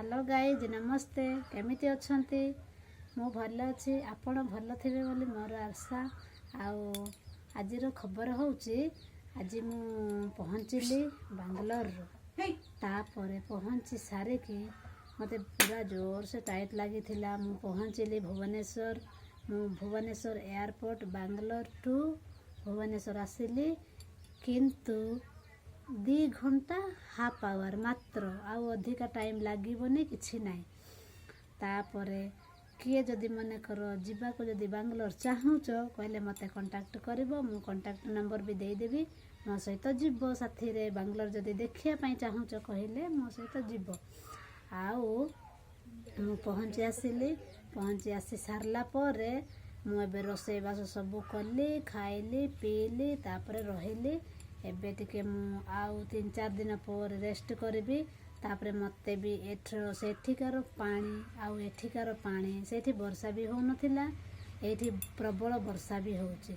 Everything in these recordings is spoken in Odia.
ହ୍ୟାଲୋ ଗାଇଜ୍, ନମସ୍ତେ। କେମିତି ଅଛନ୍ତି? ମୁଁ ଭଲ ଅଛି, ଆପଣ ଭଲ ଥିବେ ବୋଲି ମୋର ଆଶା। ଆଉ ଆଜିର ଖବର ହେଉଛି, ଆଜି ମୁଁ ପହଞ୍ଚିଲି ବାଙ୍ଗଲୋରରୁ। ତାପରେ ପହଞ୍ଚି ସାରିକି ମୋତେ ପୁରା ଜୋରସେ ଟାଇଟ୍ ଲାଗିଥିଲା। ମୁଁ ପହଞ୍ଚିଲି ଭୁବନେଶ୍ୱର। ମୁଁ ଭୁବନେଶ୍ୱର ଏୟାରପୋର୍ଟ, ବାଙ୍ଗଲୋର ଟୁ ଭୁବନେଶ୍ୱର ଆସିଲି, କିନ୍ତୁ 2 ଘଣ୍ଟା, ହାଫ୍ ଆୱାର ମାତ୍ର, ଆଉ ଅଧିକା ଟାଇମ୍ ଲାଗିବନି, କିଛି ନାହିଁ। ତାପରେ କିଏ ଯଦି ମନେକର ଯିବାକୁ ଯଦି ବାଙ୍ଗଲୋର ଚାହୁଁଛ କହିଲେ ମୋତେ କଣ୍ଟାକ୍ଟ କରିବ। ମୁଁ କଣ୍ଟାକ୍ଟ ନମ୍ବର ବି ଦେଇଦେବି। ମୋ ସହିତ ଯିବ ସାଥିରେ, ବାଙ୍ଗଲୋର ଯଦି ଦେଖିବା ପାଇଁ ଚାହୁଁଛ କହିଲେ ମୋ ସହିତ ଯିବ। ଆଉ ମୁଁ ପହଞ୍ଚି ଆସିଲି। ପହଞ୍ଚି ଆସି ସାରିଲା ପରେ ମୁଁ ଏବେ ରୋଷେଇବାସ ସବୁ କଲି, ଖାଇଲି, ପିଇଲି, ତାପରେ ରହିଲି। ଏବେ ଟିକେ ମୁଁ ଆଉ 3-4 ଦିନ ପରେ ରେଷ୍ଟ କରିବି। ତାପରେ ମୋତେ ବି ଏଠର ସେଠିକାର ପାଣି ଆଉ ଏଠିକାର ପାଣି, ସେଇଠି ବର୍ଷା ବି ହେଉନଥିଲା, ଏଇଠି ପ୍ରବଳ ବର୍ଷା ବି ହେଉଛି।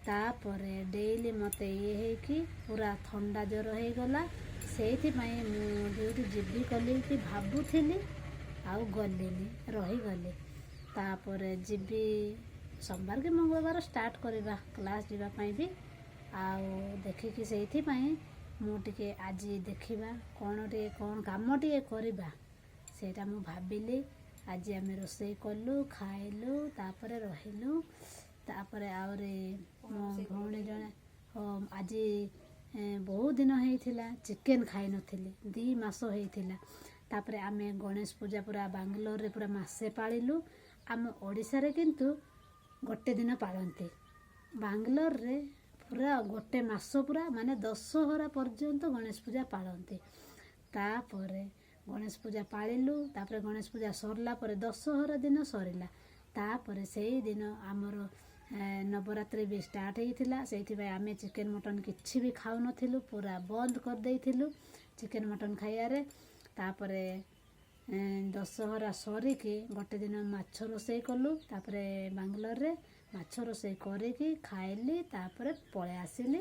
ତାପରେ ଡେଇଲି ମୋତେ ଇଏ ହେଇକି ପୁରା ଥଣ୍ଡା ଜ୍ୱର ହେଇଗଲା। ସେଇଥିପାଇଁ ମୁଁ ଡ୍ୟୁଟି ଯିବି କଲି କି ଭାବୁଥିଲି, ଆଉ ଗଲିନି, ରହିଗଲି। ତାପରେ ଯିବି ସୋମବାର କି ମଙ୍ଗଳବାର, ଷ୍ଟାର୍ଟ କରିବା କ୍ଲାସ୍ ଯିବା ପାଇଁ ବି। ଆଉ ଦେଖିକି ସେଇଥିପାଇଁ ମୁଁ ଟିକେ ଆଜି ଦେଖିବା କ'ଣ ଟିକେ କ'ଣ କାମ ଟିକେ କରିବା, ସେଇଟା ମୁଁ ଭାବିଲି। ଆଜି ଆମେ ରୋଷେଇ କଲୁ, ଖାଇଲୁ, ତାପରେ ରହିଲୁ। ତାପରେ ଆହୁରି ମୋ ଭଉଣୀ ଜଣେ, ଆଜି ବହୁତ ଦିନ ହେଇଥିଲା ଚିକେନ୍ ଖାଇନଥିଲି, 2 ମାସ ହେଇଥିଲା। ତାପରେ ଆମେ ଗଣେଶ ପୂଜା ପୁରା ବାଙ୍ଗଲୋରରେ ପୁରା ମାସେ ପାଳିଲୁ। ଆମ ଓଡ଼ିଶାରେ କିନ୍ତୁ ଗୋଟେ ଦିନ ପାଳନ୍ତି, ବାଙ୍ଗଲୋରରେ ପୁରା ଗୋଟେ ମାସ, ପୁରା ମାନେ ଦଶହରା ପର୍ଯ୍ୟନ୍ତ ଗଣେଶ ପୂଜା ପାଳନ୍ତି। ତାପରେ ଗଣେଶ ପୂଜା ପାଳିଲୁ। ତାପରେ ଗଣେଶ ପୂଜା ସରିଲା ପରେ ଦଶହରା ଦିନ ସରିଲା। ତାପରେ ସେଇଦିନ ଆମର ନବରାତ୍ରି ବି ଷ୍ଟାର୍ଟ ହେଇଥିଲା। ସେଇଥିପାଇଁ ଆମେ ଚିକେନ୍ ମଟନ୍ କିଛି ବି ଖାଉନଥିଲୁ, ପୁରା ବନ୍ଦ କରିଦେଇଥିଲୁ ଚିକେନ୍ ମଟନ୍ ଖାଇବାରେ। ତାପରେ ଦଶହରା ସରିକି ଗୋଟେ ଦିନ ମାଛ ରୋଷେଇ କଲୁ। ତାପରେ ବାଙ୍ଗଲୋରରେ ମାଛ ରୋଷେଇ କରିକି ଖାଇଲି, ତାପରେ ପଳେଇ ଆସିଲି।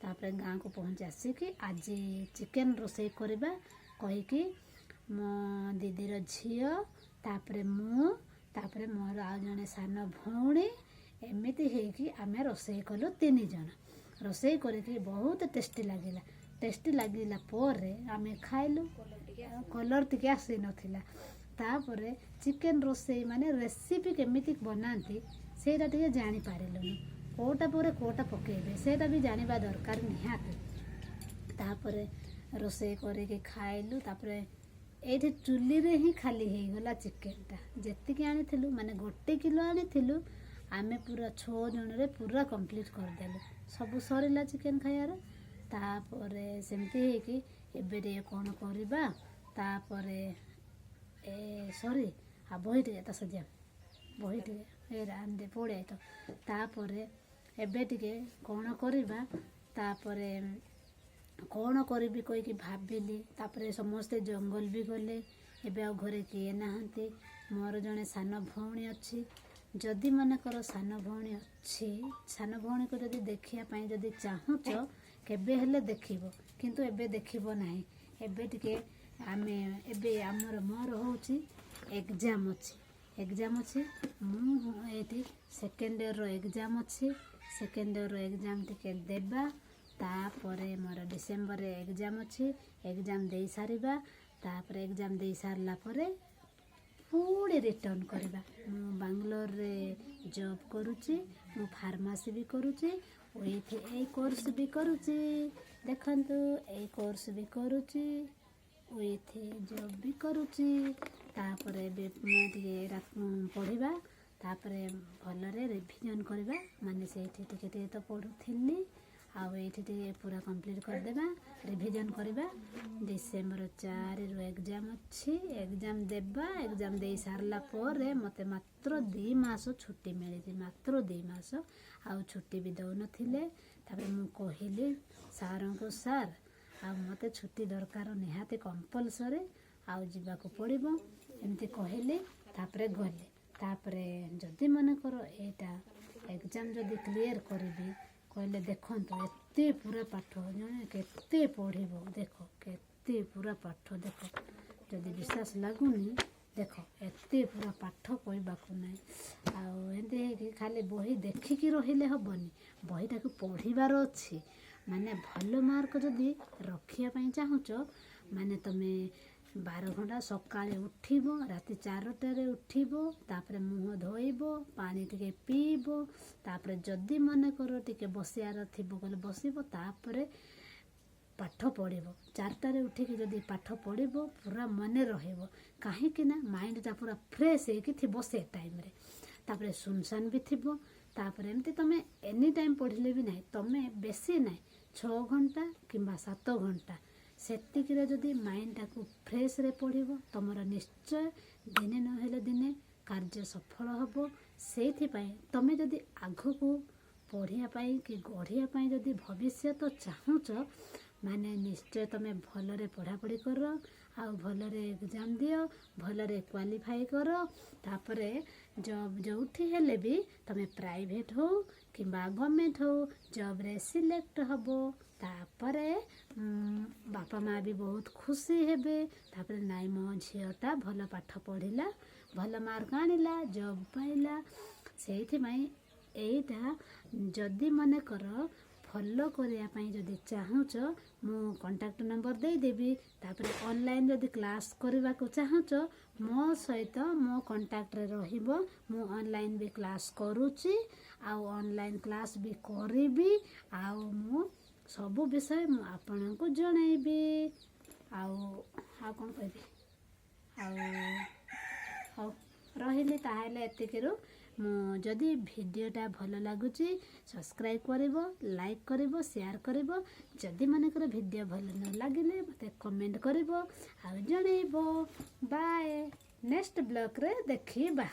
ତାପରେ ଗାଁକୁ ପହଞ୍ଚି ଆସିକି ଆଜି ଚିକେନ୍ ରୋଷେଇ କରିବା କହିକି ମୋ ଦିଦିର ଝିଅ, ତାପରେ ମୁଁ, ତାପରେ ମୋର ଆଉ ଜଣେ ସାନ ଭଉଣୀ, ଏମିତି ହେଇକି ଆମେ ରୋଷେଇ କଲୁ। ତିନି ଜଣ ରୋଷେଇ କରିକି ବହୁତ ଟେଷ୍ଟି ଲାଗିଲା। ଟେଷ୍ଟି ଲାଗିଲା ପରେ ଆମେ ଖାଇଲୁ। କଲର୍ ଟିକେ ଆସିନଥିଲା। ତାପରେ ଚିକେନ୍ ରୋଷେଇ ମାନେ ରେସିପି କେମିତି ବନାନ୍ତି, ସେଇଟା ଟିକେ ଜାଣିପାରିଲୁନି। କେଉଁଟା ପରେ କେଉଁଟା ପକେଇବେ, ସେଇଟା ବି ଜାଣିବା ଦରକାର ନିହାତି। ତାପରେ ରୋଷେଇ କରିକି ଖାଇଲୁ। ତାପରେ ଏଇଠି ଚୁଲିରେ ହିଁ ଖାଲି ହେଇଗଲା ଚିକେନଟା। ଯେତିକି ଆଣିଥିଲୁ, ମାନେ 1 କିଲୋ ଆଣିଥିଲୁ, ଆମେ ପୁରା 6 ଜଣରେ ପୁରା କମ୍ପ୍ଲିଟ୍ କରିଦେଲୁ। ସବୁ ସରିଲା ଚିକେନ ଖାଇବାର। ତାପରେ ସେମିତି ହେଇକି ଏବେ ଟିକେ କ'ଣ କରିବା। ତାପରେ ଏ ସରି, ଆଉ ବହି ଟିକେ ତା ସଜିଆ ବହି ଟିକେ ଏ ଆଣିଦେ ପଳେଇ ତ। ତାପରେ ଏବେ ଟିକେ କ'ଣ କରିବା, ତାପରେ କ'ଣ କରିବି କହିକି ଭାବିଲି। ତାପରେ ସମସ୍ତେ ଜଙ୍ଗଲ ବି ଗଲେ, ଏବେ ଆଉ ଘରେ କିଏ ନାହାନ୍ତି। ମୋର ଜଣେ ସାନ ଭଉଣୀ ଅଛି। ଯଦି ମନେକର ସାନ ଭଉଣୀ ଅଛି, ସାନ ଭଉଣୀକୁ ଯଦି ଦେଖିବା ପାଇଁ ଯଦି ଚାହୁଁଛ, କେବେ ହେଲେ ଦେଖିବ, କିନ୍ତୁ ଏବେ ଦେଖିବ ନାହିଁ। ଏବେ ଟିକେ ଆମେ ଏବେ ଆମର ମୋର ହେଉଛି ଏକ୍ଜାମ୍ ଅଛି, ଏକ୍ଜାମ୍ ଅଛି। ମୁଁ ଏଇଠି ସେକେଣ୍ଡ ଇୟର୍ର ଏକ୍ଜାମ୍ ଅଛି। ସେକେଣ୍ଡ ଇୟର୍ର ଏକ୍ଜାମ୍ ଟିକେ ଦେବା। ତାପରେ ମୋର ଡିସେମ୍ବରରେ ଏକ୍ଜାମ୍ ଅଛି। ଏକ୍ଜାମ୍ ଦେଇ ସାରିବା। ତାପରେ ଏକ୍ଜାମ୍ ଦେଇ ସାରିଲା ପରେ ପୁଣି ରିଟର୍ଣ୍ଣ କରିବା। ମୁଁ ବାଙ୍ଗଲୋରରେ ଜବ୍ କରୁଛି, ମୁଁ ଫାର୍ମାସି ବି କରୁଛି, ୱିଥ୍ ଏଇ କୋର୍ସ ବି କରୁଛି। ଦେଖନ୍ତୁ, ଏଇ କୋର୍ସ ବି କରୁଛି, ୱିଥ୍ ଜବ୍ ବି କରୁଛି। ତାପରେ ଏବେ ଟିକେ ପଢ଼ିବା, ତାପରେ ଭଲରେ ରିଭିଜନ୍ କରିବା। ମାନେ ସେଇଠି ଟିକେ ଟିକେ ତ ପଢ଼ୁଥିଲି, ଆଉ ଏଇଠି ଟିକେ ପୁରା କମ୍ପ୍ଲିଟ୍ କରିଦେବା, ରିଭିଜନ୍ କରିବା। ଡିସେମ୍ବର 4ରୁ ଏକ୍ଜାମ୍ ଅଛି, ଏକ୍ଜାମ୍ ଦେବା। ଏକ୍ଜାମ୍ ଦେଇ ସାରିଲା ପରେ ମୋତେ ମାତ୍ର 2 ମାସ ଛୁଟି ମିଳିଛି, ମାତ୍ର 2 ମାସ। ଆଉ ଛୁଟି ବି ଦେଉନଥିଲେ। ତାପରେ ମୁଁ କହିଲି ସାର୍ଙ୍କୁ, "ସାର୍, ଆଉ ମୋତେ ଛୁଟି ଦରକାର ନିହାତି କମ୍ପଲସରି, ଆଉ ଯିବାକୁ ପଡ଼ିବ।" ଏମିତି କହିଲି। ତାପରେ ଗଲି। ତାପରେ ଯଦି ମନେକର ଏଇଟା ଏକ୍ଜାମ୍ ଯଦି କ୍ଲିୟର୍ କରିବି କହିଲେ, ଦେଖନ୍ତୁ ଏତେ ପୁରା ପାଠ, ଜଣେ କେତେ ପଢ଼ିବ? ଦେଖ, କେତେ ପୁରା ପାଠ ଦେଖ। ଯଦି ବିଶ୍ୱାସ ଲାଗୁନି, ଦେଖ, ଏତେ ପୁରା ପାଠ କହିବାକୁ ନାହିଁ। ଆଉ ଏମିତି ହେଇକି ଖାଲି ବହି ଦେଖିକି ରହିଲେ ହେବନି, ବହିଟାକୁ ପଢ଼ିବାର ଅଛି। ମାନେ ଭଲ ମାର୍କ ଯଦି ରଖିବା ପାଇଁ ଚାହୁଁଛ, ମାନେ ତୁମେ 12 ଘଣ୍ଟା ସକାଳେ ଉଠିବ, ରାତି 4ଟାରେ ଉଠିବ, ତାପରେ ମୁହଁ ଧୋଇବ, ପାଣି ଟିକେ ପିଇବ, ତାପରେ ଯଦି ମନେକର ଟିକେ ବସିବାର ଥିବ କହିଲେ ବସିବ, ତାପରେ ପାଠ ପଢ଼ିବ। 4ଟାରେ ଉଠିକି ଯଦି ପାଠ ପଢ଼ିବ, ପୁରା ମନେ ରହିବ। କାହିଁକି ନା ମାଇଣ୍ଡଟା ପୁରା ଫ୍ରେଶ୍ ହେଇକି ଥିବ ସେ ଟାଇମ୍ରେ, ତାପରେ ସୁନସାନ ବି ଥିବ। ତାପରେ ଏମିତି ତୁମେ ଏନି ଟାଇମ୍ ପଢ଼ିଲେ ବି ନାହିଁ, ତୁମେ ବେଶୀ ନାହିଁ, 6 ଘଣ୍ଟା କିମ୍ବା 7 ଘଣ୍ଟା, ସେତିକିରେ ଯଦି ମାଇଣ୍ଡଟାକୁ ଫ୍ରେଶ୍ରେ ପଢ଼ିବ, ତୁମର ନିଶ୍ଚୟ ଦିନେ ନହେଲେ ଦିନେ କାର୍ଯ୍ୟ ସଫଳ ହେବ। ସେଇଥିପାଇଁ ତୁମେ ଯଦି ଆଗକୁ ପଢ଼ିବା ପାଇଁ କି ଗଢ଼ିବା ପାଇଁ ଯଦି ଭବିଷ୍ୟତ ଚାହୁଁଛ, ମାନେ ନିଶ୍ଚୟ ତୁମେ ଭଲରେ ପଢ଼ାପଢ଼ି କର ଆଉ ଭଲରେ ଏକ୍ଜାମ୍ ଦିଅ, ଭଲରେ କ୍ୱାଲିଫାଇ କର। ତାପରେ ଜବ୍ ଯେଉଁଠି ହେଲେ ବି, ତୁମେ ପ୍ରାଇଭେଟ୍ ହଉ କିମ୍ବା ଗଭର୍ଣ୍ଣମେଣ୍ଟ ହଉ, ଜବ୍ରେ ସିଲେକ୍ଟ ହେବ। ତାପରେ ବାପା ମା' ବି ବହୁତ ଖୁସି ହେବେ। ତାପରେ ନାଇଁ, ମୋ ଝିଅଟା ଭଲ ପାଠ ପଢ଼ିଲା, ଭଲ ମାର୍କ ଆଣିଲା, ଜବ୍ ପାଇଲା। ସେଇଥିପାଇଁ ଏଇଟା ଯଦି ମନେକର ଫଲୋ କରିବା ପାଇଁ ଯଦି ଚାହୁଁଛ, ମୁଁ କଣ୍ଟାକ୍ଟ ନମ୍ବର ଦେଇଦେବି। ତାପରେ ଅନଲାଇନ୍ ଯଦି କ୍ଲାସ୍ କରିବାକୁ ଚାହୁଁଛ, ମୋ ସହିତ ମୋ କଣ୍ଟାକ୍ଟରେ ରହିବ। ମୁଁ ଅନଲାଇନ୍ ବି କ୍ଲାସ୍ କରୁଛି ଆଉ ଅନଲାଇନ୍ କ୍ଲାସ୍ ବି କରିବି ଆଉ ମୁଁ ସବୁ ବିଷୟ ମୁଁ ଆପଣଙ୍କୁ ଜଣେଇବି। ଆଉ ଆଉ କ'ଣ କହିବି? ଆଉ ହଉ, ରହିଲି ତାହେଲେ ଏତିକିରୁ। ମୁଁ ଯଦି ଭିଡ଼ିଓଟା ଭଲ ଲାଗୁଛି, ସବସ୍କ୍ରାଇବ୍ କରିବ, ଲାଇକ୍ କରିବ, ସେୟାର କରିବ। ଯଦି ମନେକର ଭିଡ଼ିଓ ଭଲ ନ ଲାଗିଲେ, ମୋତେ କମେଣ୍ଟ କରିବ ଆଉ ଜଣେଇବ। ବାଏ, ନେକ୍ସଟ ବ୍ଲଗ୍ରେ ଦେଖିବା।